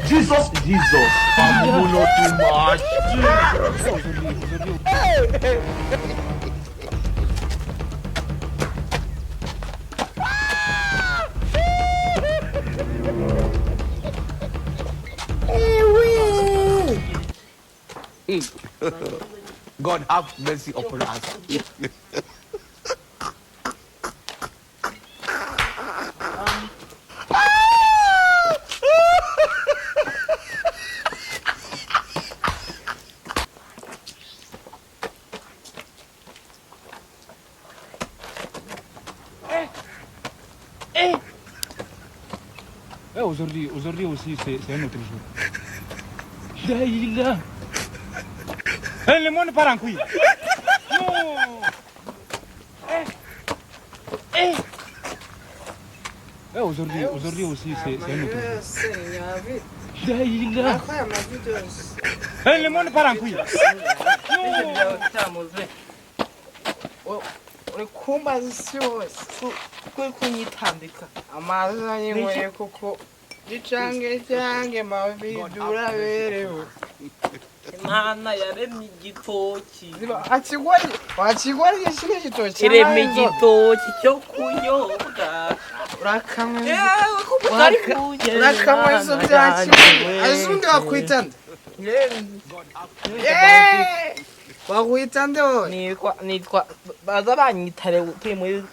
Jesus, Jesus. Mumu not too much. God have mercy upon us. Eh, aujourd'hui, aujourd'hui aussi, c'est un autre jour. Là, il a. Eh, le monde part en couille. Non. Eh. Eh. Eh, aujourd'hui, aujourd'hui aussi, c'est un autre jour. Là, il a. Eh, le monde part en couille. Non. Uri kumbaza isi yose kuri kunyitambika amazi anyinyweye kuko gicange cyange mavidu uraberewe. Imana yaremye igitoki. Wakigwariye kino gitoki irema igitoki cyo kunyobwa. Urakamwe Yewe, ko mutari kunyerera, urakamwe izo Mana bya yanjye kimwe we. azi undi wakwita nde? Wakwita nde wowe? Nitwa baza banyitare utuye muri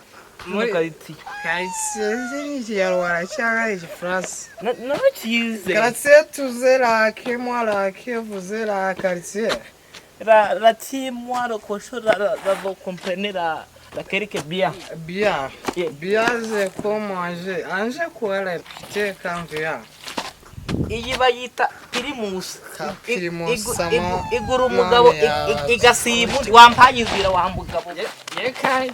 Muri- karitsiye. Karitsiye ni ikinyarwanda cyangwa ari igifaransa? Narakize. Karitsiye tuze rake mwa rake vuze la karitsiye. La timwa la kosho la la la comprene la la quelque bien. Bien. Yeah. Bien c'est comme manger. Anje quoi la pite quand tu as. Iyi bayita pirimusi. Ka pirimusi ama- Igura umugabo Mwana yawe. igasiba undi wampaye inzira wa mugabo. Yeka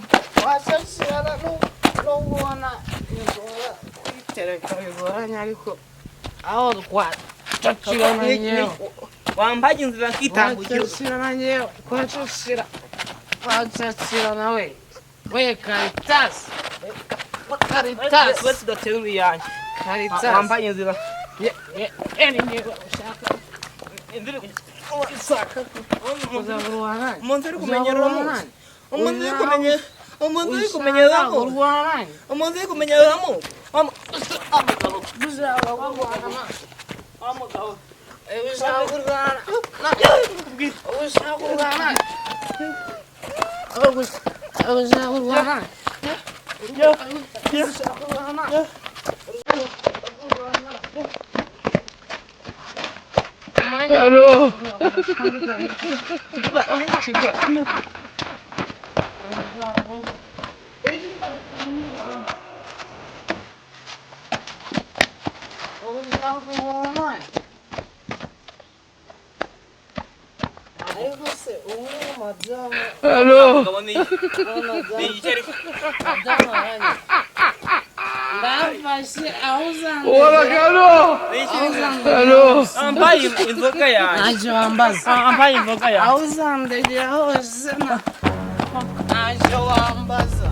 wasashira no no ubona bigora kwitereka bigoranye ariko aho twacacirana nyewe. Wampaye inzira nkitangugira. Twacacirana nyewe twacacira twacacirana we we Caritas Caritas Wese udatera iyanjye. Caritas Wampaye inzira. Ye ye eni nyewe ushaka Inzira ushaka kuzagurwana umuntu uri kumenyera umunsi. Umuntu uri kumenya umuntu uri kumenyeramo. urwana Umuntu uri kumenyeramo. Amugabo. uzagurwana Amugabo. uzagurwana uzagurwana uzagurwana uzagurwana. Allô. Ariko se ubu madamu Allô. Mugabo ni ni igikeri. madamu aranye ndafashe aho uzandegera Wala aho uzandegera Allô. Wampaye inzoga yanjye. ntacyo wambaza Wampaye inzoga yanjye. aho uzandegera hose ntacyo wambaza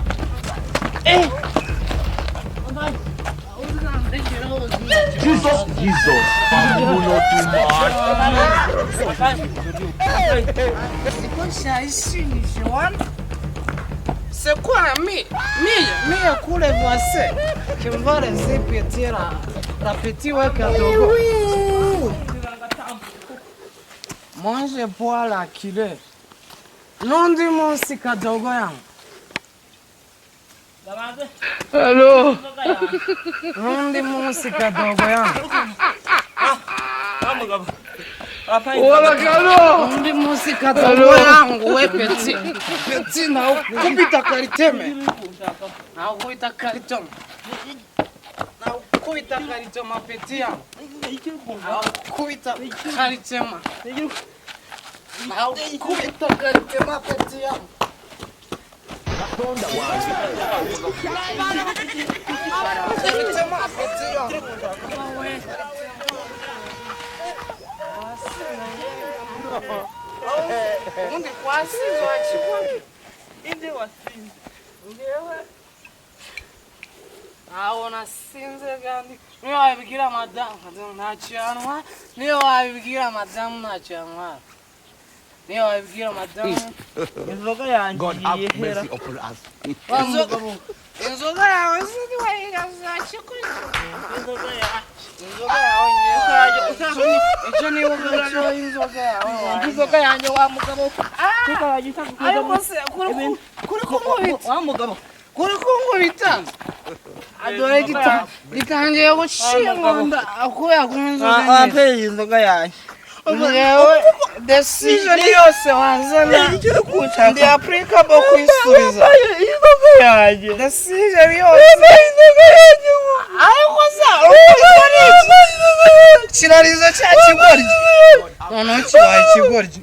aho uzandegera hose ntacyo Jesus, Jesus. Mumu not too much. C'est quoi ça ici, Joanne? C'est quoi, mi? Mi, mi, kule voici. Tu me vas laisser petit la, la petite ouais kadogo. Moi, je bois la kilo. N'undi munsi kadogo yangu. Allô. N'undi munsi kadogo yangu. Amugabo. Wampaye Wala inzoga. N'undi munsi kadogo yangu we petit. Petit na ukubita kariteme. Na ukubita kariteme. Na ukubita karitema petit yangu. Na ukubita karitema. Na ukubita karitema petit yangu. Karitema petit yangu. Ubundi kwasize wakibona. Inde wasinze. Ngewe Ntabwo nasinze kandi niyo wabibwira madamu ntacyo yantwara, niyo wabibwira madamu ntacyo yantwara, niyo wabibwira madamu. Inzoga yanjye God have igiye hera. mercy upon us. Wa mugabo, Inzoga yawe sindiwayigazakikurya. Inzoga yanjye. Inzoga yawe ngewe icyo nibuka cyo inzoga yawe. Inzoga yanjye wa mugabo. Ariko se kuri kunkubita, Wa mugabo. kuri kunkubita, dore gitangiye gushingunda kubera kunywa inzoga nyinshi. Wampeye inzoga yanjye. Ngewe decision yose wazana ndi applicable kuyisubiza. Inzoga yanjye. Decision yose. Ariko se urumva ni iki kirarizo cya kigoryi? Noneho kibaye ikigoryi.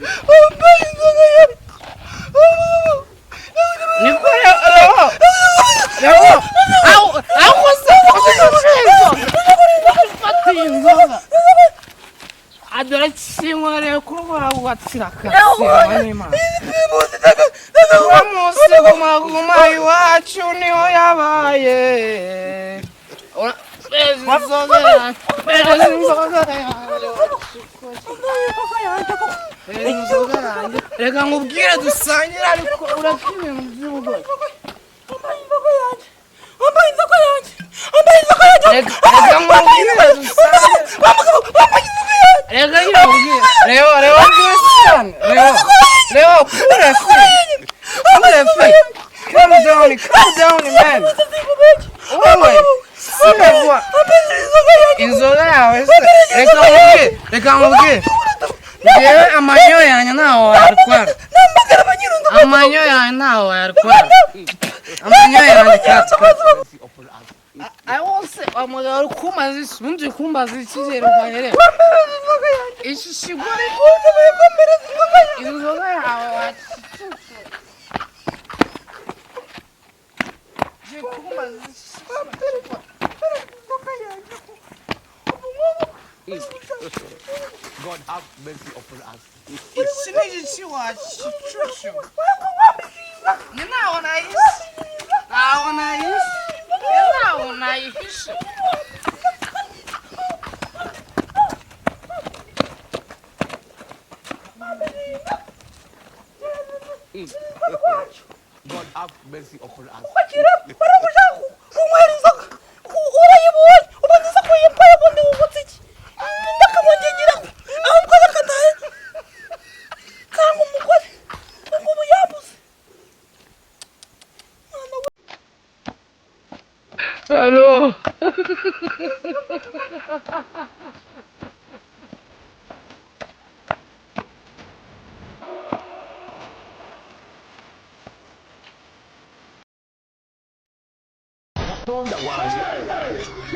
Niko rero rero aho se fata iyi nzoga adore kinkoreye kuba watsira kasira n'Imana. Uwo munsi guma guma iwacu niho yabaye. Inzoga yanjye, inzoga yanjye, inzoga yanjye. Reka nkubwire dusangire, ariko ureka ibintu by'ubugoryi. Reka nkubwire dusangire. Reka nyine nkubwire. Reba, reba Christian. Reba, reba pure fi. Pure fi. Calm down, calm down, man. Wowe siregwa inzoga yawe se. Reka nkubwire, reka nkubwire. Ngewe amanyo yanjye ntaho wayarwara. Amanyo yanjye ntaho wayarwara. Amanyo yanjye kati kati. Mercy upon us. I won't say umugabo uri kumbaza iki, ubundi uri kumbaza ikigero ukaherera iki kigore. Inzoga yawe wakicucu. Ugiye kumbaza iki? God have mercy upon us. Iki ni igiki wakicucu? Ni ntaho nayihishe, ntaho nayihishe, ni ntaho nayihishe. God have mercy upon us. Kunywera inzoga urayibonye ubanza kuyimpaye ubundi wungutse iki ndakamwongera ahubwo reka ntahe kanga umugore ngo ubu yabuze. Allô. Thunder was.